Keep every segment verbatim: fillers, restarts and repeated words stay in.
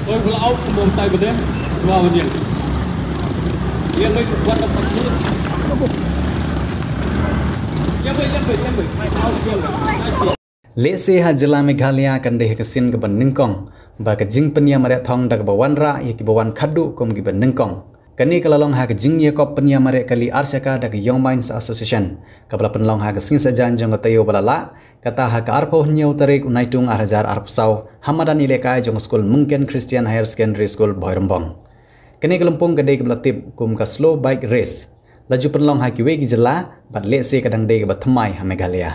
Tôi là ông một tay bên đây, qua bên đây. Yên đây, quan tâm thật sự. Yên đây, yên đây, yên đây. Hai tháo yên đây. Hai tháo. Lehse ha jylla Meghalaya kan dei ha ka sien kaba nyngkong ba ka jingpynïamareh thong da kaba wanrah ïa kiba wan khadduh kum kiba nyngkong. Kane ka la long ha ka jingïakop pynïamareh kali arshaka da ka Young Minds Association, kaba la pynlong ha ka sngi saitjaiñ jong ka taïew ba la lah, kata ha ka arphew hynñiew tarik u Naitung ar hajar arphew saw, ha madan ïalehkai jong ka skul Mungken Christian Higher Secondary School, Bhoirymbong. Kane ka lympung ka dei kaba la tip kum ka Slow Bike Race. La ju pynlong ha kiwei ki jylla, bad lehse ka dang dei kaba thymmai ha Meghalaya.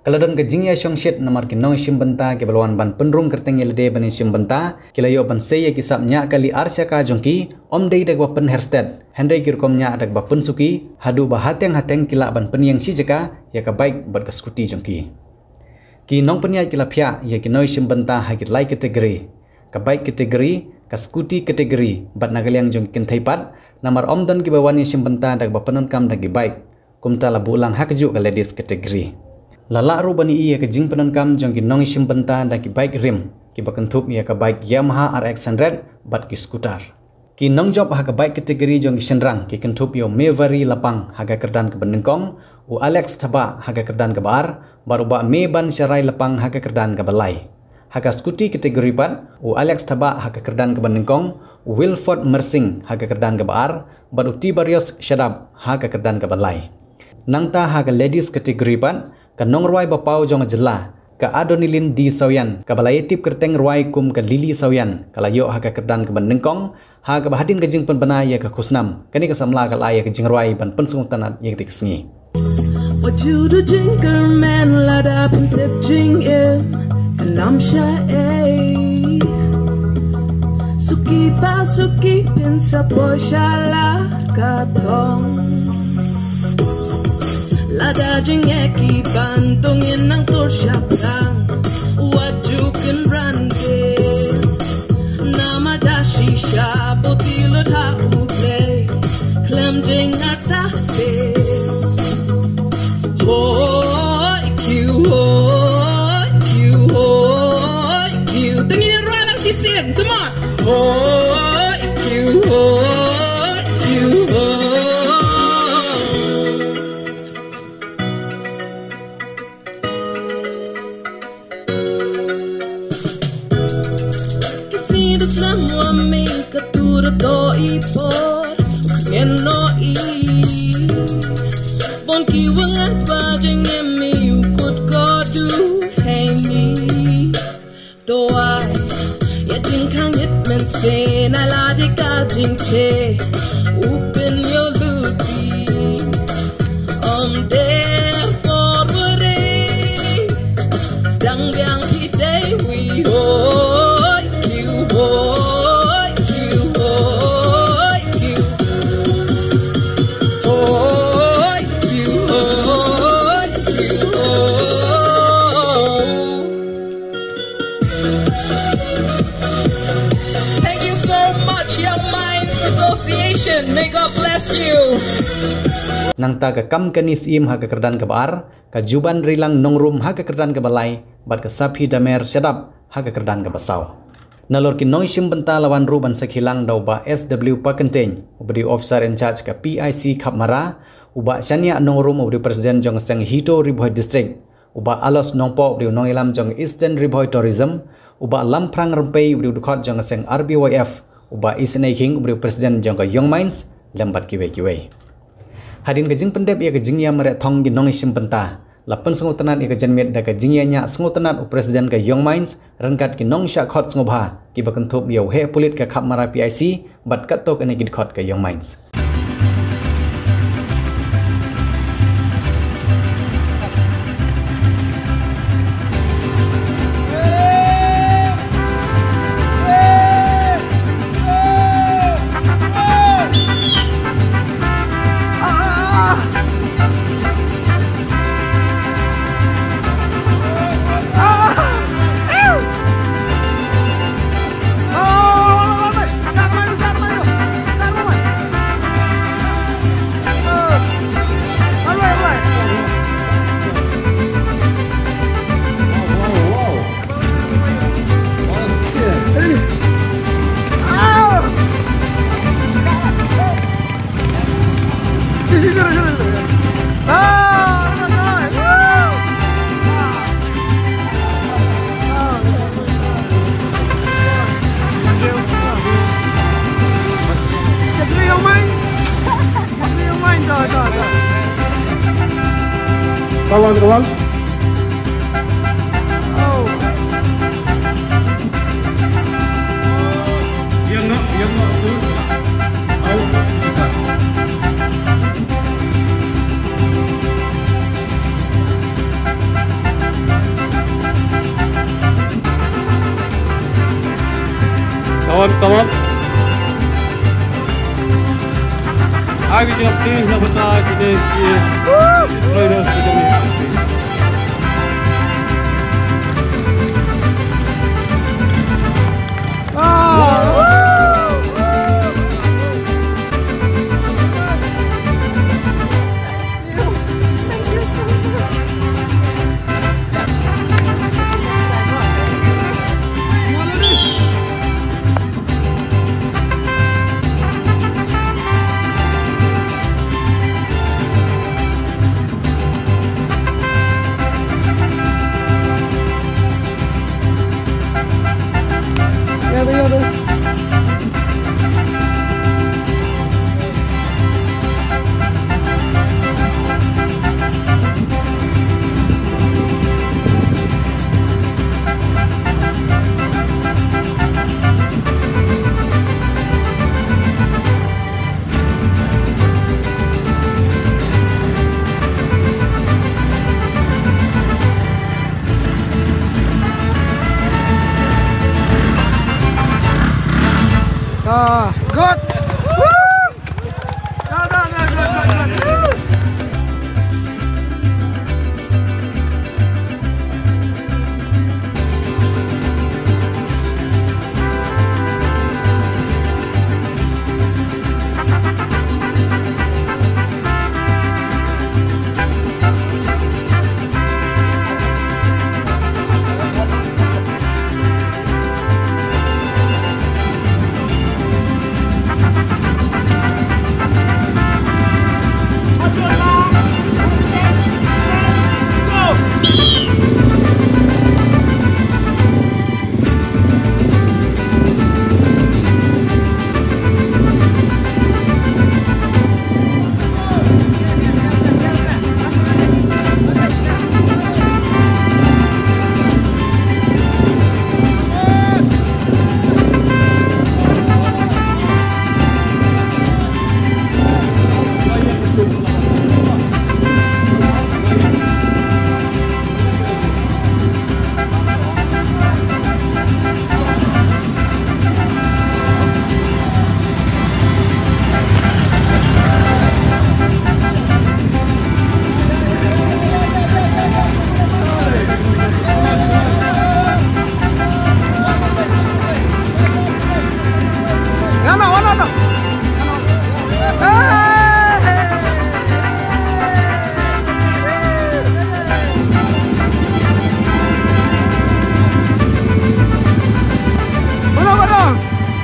Ka la don ka jingïashongshit namar ki nongshim bynta kiba la wan ban pynrung kyrteng ïa lade ban ïashim bynta, ki la ïoh ban sei ïa ki sap ñiah kali arshaka jong ki, ym dei da kaba pynher stet, hynrei ki rukom ñiah da kaba pynsuki, haduh ba hateng hateng ki lah ban pynïeng shi jaka ïa ka bike bad ka scooty jong ki. Ki nongpynïaid ki la phiah ïa ki nongshim bynta ha ki lai category. Ka bike category, ka scooty category, bad na ka liang jong ki kynthei pat, namar ym don kiba wan ïashim bynta da kaba pyndonkam da ki bike. Kumta la buh lang ha kajuh ka ladies category. La lah ruh ban ïohi ïa ka jingpyndonkam jong ki nongïashim bynta da ki bike rim, kiba kynthup ïa ka bike Yamaha R X hundred bad ki scooter. Ki nongjop ha ka bike category jong ki shynrang ki kynthup ïa u Mevari Lapang ha ka kyrdan kaba nyngkong, u Alex Thabah ha ka kyrdan kaba ar, bad u Bah Meban Sharai Lapang ha ka kyrdan kaba lai. Ha ka scooty category pat, u Alex Thabah ha ka kyrdan kaba nyngkong, u Wilford Mersing ha ka kyrdan kaba ar, bad u Tibarius Shadap ha ka kyrdan kaba lai. Nangta ha ka ladies category pat, ka nongrwai ba paw jong ka jylla, ka Adonilin D Sawian, kaba la ïatip kyrteng rwai kum ka Lily Sawian, ka la ïoh ha ka kyrdan kaba nyngkong, ha kaba hadien ka jingpynbna ïa ka khusnam, kane ka samla ka la ai ïa ka jingrwai ban pynsngewtynnat ïa katei ka sngi. Wat ju da jingkyrmen lada pyntip jingim, ka nam sha ei. Suki pa suki pynsa poi sha la ka thong. Lada jingeh ki ban to ngin nang tur shaphrang. Wat ju kynran de. Namar da shisha boti lut ha U Blei. Khlem jingngeit te. Hoi kiw, hoi kiw, hoi kiw. Te ngin ïa rwai lang shisien. Come on. Hoi kiw, hoi kiw, hoi. Ki sih da slem wa me ka tur do i por. Ngen no i. Bon ki wa ngat ba jeng em mi u kut ko du hei mi. To ai. Ya jing khang it men se na la di ka jing che. Open your luti. Um, therefore, Stang biang phi dei wi hoi kiw, hoi kiw, hoi kiw. Hoi kiw, hoi kiw, hoi. Thank you so much, Young Minds Association. May God bless you. Nangta ka Kam Kani Syiem ha ka kyrdan kaba ar, ka Juban Rilang Nongrum ha ka kyrdan kaba lai, bad ka Saphi Damer Shadap ha ka kyrdan kaba saw. Nalor ki nongshim bynta la wan ruh ban sakhi lang da u Bah S W Pakyntein, uba dei u officer in charge ka P I C Khapmara, u Bah Shaniah Nongrum, uba dei u president jong ka seng HITO Ri Bhoi District, u Bah Alos Nongpoh, uba dei u nongïalam jong ka Eastern Ri Bhoi Tourism, u Bah Lamphrang Rympei, uba dei u dkhot jong ka seng R B Y F, u Bah Isynei Khing, uba dei u president jong ka Young Minds, lem bad kiwei kiwei. Hadien ka jingpyndep ïa ka jingïamareh thong ki nongïashim bynta, la pynsngewtynnat ïa ka janmiet da ka jingïañiah sngewtynnat u president ka Young Minds, ryngkat ki nongshah khot sngewbha, kiba kynthup ïa u heh pulit ka Khapmara P I C, bad katto katne ki dkhot ka Young Minds. Come on, come on. Ïeng noh, ïeng noh, tu. Au, kita. Come on, come on. Agi jingap ti na bata kini ki. Woo! Ah, good. Woo! Well done, well done, well done. Woo!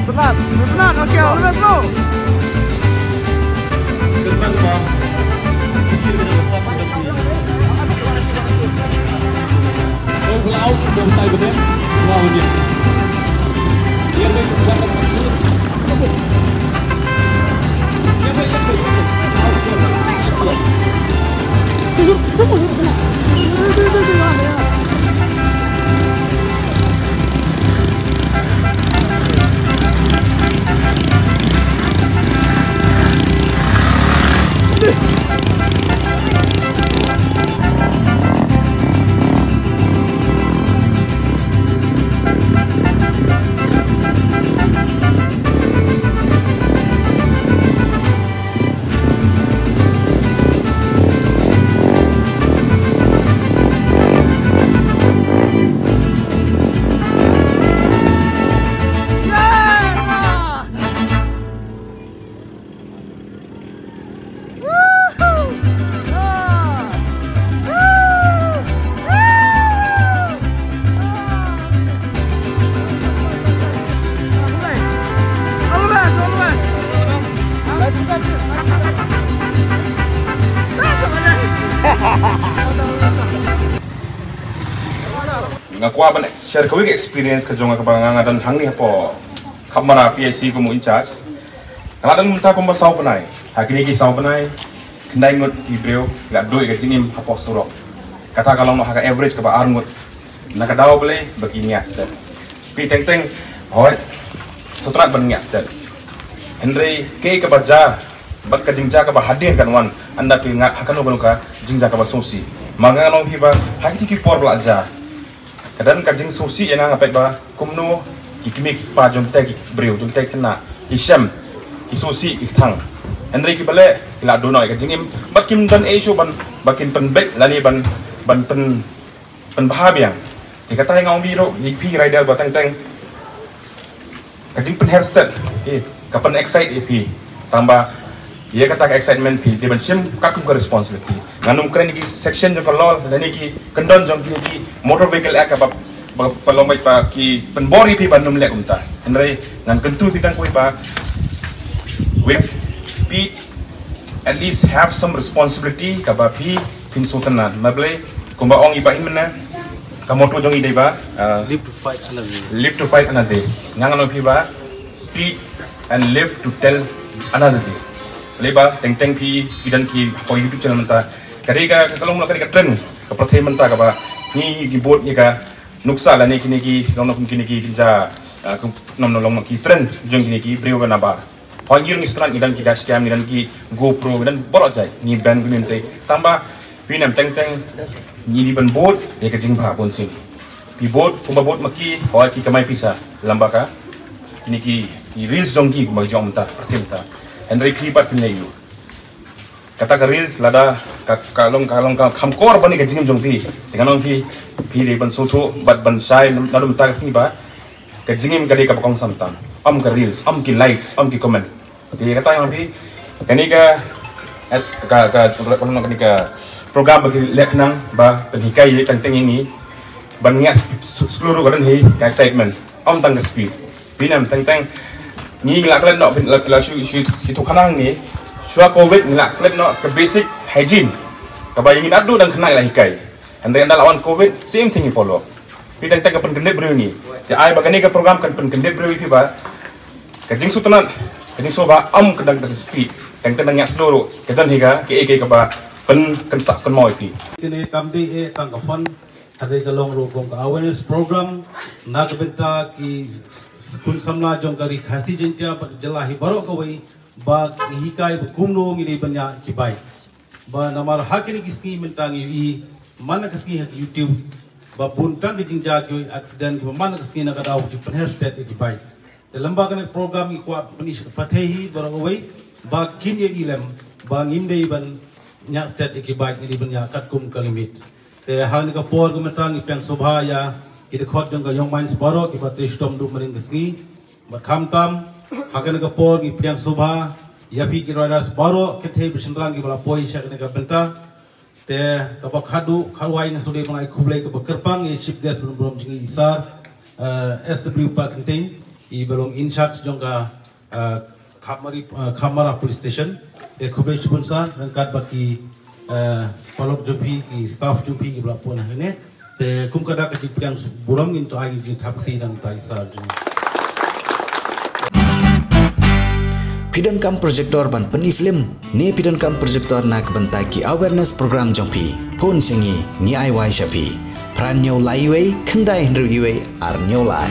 Penat, penat. Okay, all the best, bro. Nga kwah ban share kawei ka experience ka jong nga kaba nga, nga don hangne hapoh Khamara P H C kum u in charge. Nga la don mynta kumba saw bnai. Ha kine ki saw bnai, khyndai ngut ki briew ki la duh ïa ka jingim hapoh surok. Kata ka long ha ka average kaba ar ngut. Na ka daw balei ba ki ngiah stet. Phi teng teng, hoi, sutrat ban ngiah stet. Hynrei kaei kaba jia, bad ka jingjia kaba hadien kan wan, ynda phi ngat ha kano kano ka jingjia kaba sngewsih. Ma nga ong phi ba, ha kiti ki por ba la jia, ka don ka jingsngewsih ïa nga, nga peit ba kumno ki kmie ki kpa jong kita ki briew, jong kita ki khynnah, ki shem, ki sngewsih, ki thang. Hynrei kiba leh, ki la duh noh ïa ka jingim, bad kim don ei shuh ban, ba kin pynbeit lane ban, ban pyn, pynbha biang. Te kata nga ong biang ruh ïa phi rider ba teng teng, ka jingpynher stet, eh, ka pyn-excite ïa phi. Tangba ïa kata ka excitement phi dei ban shim katkum ka responsibility. Ngan ym kren ïa ki section jong ka law lane ki kyndon jong kine ki Motor Vehicle Act ba, ba, ba long beit ba ki pynbor ïa phi ban ym leh kumta. Hynrei ngan kyntu ïa phi tang kawei ba, with speed, at least have some responsibility kaba phi phin sngewtynnat. Ma balei, kumba ong i Bah Hynmen, ka motto jong i dei ba, uh, Live to fight another day. Live to fight another day. Nga ngan ong phi ba, speed and live to tell another day. Balei ba teng teng phi, phi don ki hapoh YouTube channel mynta. Ka dei ka, ka long ka dei ka trend ka pyrthei mynta kaba ngi, ngi bud ïa ka nuksa lane kine ki, long na kum kine ki jingjia, ah, kum, nom, nom, long ki trend jong kine ki briew ba nabar. Hoi, ngi ruh ngi sngewtynnat, ngi don ki dash cam, ngi don ki GoPro, ngi don baroh jait, ngi ban kumne te. Tangba phi nym teng teng, ngi dei ban bud ïa ka jingbha bunsien. Phi bud, kumba bud ma ki, hoi, ki kamai pisa lem bad ka, kine ki, ki reels jong ki, kumba jong mynta, pyrthei mynta. Hynrei phi pat phin ïoh. Kata ka reels lada ka, ka long, ka long ka kham kor ban ïa ka jingim jong phi. Te ngan ong phi, phi dei ban sngewthuh bad ban shai naduh mynta ka sngi ba ka jingim ka dei kaba kongsan tam. Ym ka reels, ym ki likes, ym ki comment. Te kata nga ong phi, kane ka, eh, ka, ka, ka, kane ka program ba ki leh khnang ba pynhikai ïa teng teng ïa ngi ban ngiah s-, s-, slow ruh ka don hi ka excitement. Ym tang ka speed. Phi nym teng teng, ngi, ngi la klet noh, phi la, la shu, shu, shu tu khnang ngi. Shuwa covid ngi la klet noh ka basic hygiene. Kaba ïa ngi naduh dang khynnah la hikai. Hynrei ynda la wan covid, same thing ngi follow. Phi teng teng ka pynkyndit briew ngi. Te ai ba kane ka program kan pynkyndit briew ïa phi ba ka jingsngewtynnat, ka jingsngewbha ym ka dang ka speed. Teng teng ngiah slow ruh ka don hi ka, kaei kaei kaba pynkynsah kynmaw ïa phi. Kane kam dei eh tang ka fun. Ka dei ka long ruh kum ka awareness program na ka bynta ki khun samla jong ka Ri Khasi Jaiñtia bad jylla hi baroh kawei, ba ngi hikai ba kumno ngi dei ban ïaid ki bike. Ba namar ha kine ki sngi mynta ngi ïohi man la ka sngi ha ki YouTube ba bun tang ki jingjia ki accident, ba man la ka sngi na ka daw ki pynher stet ïa ki bike. Te lem bad kane ka program ngi kwah pyni sha ka pyrthei hi baroh kawei ba kin ïohi lem ba ngim dei ban ïaid stet ïa ki bike, ngi dei ban ïaid katkum ka limit. Te ha kane ka por ka mynta ngi pdiang sngewbha ïa ki dkhot jong ka Young Minds baroh kiba trei shitom duh madan ka sngi. Bad khamtam ha kane ka por ngi pdiang sngewbha ïa phi ki riders baroh, kynthei bad shynrang kiba la poi sha kane ka bynta. Te kaba khadduh khatwai ngi sngewdei ban ai khublei kaba kyrpang ïa chief guest ba burom jong ngi i Sir, eh, S W Bah Kynting, iba long in charge jong ka, eh, Khapmari, eh, Khapmara Police Station. Te khublei shibun Sir, ryngkat bad ki, eh, paralok jong phi, ki staff jong phi kiba la poi hangne. Te kum ka dak ka jingpdiang burom ngin to ai jingthap kti na ka bynta i Sir jong ngi. Phi donkam projector ban pyni film ne phi donkam projector na ka bynta ki awareness program jong phi? Phone sha ngi, ngi ai wai sha phi. Phra hynñiew lai wei, khyndai hynriew wei, ar hynñiew lai.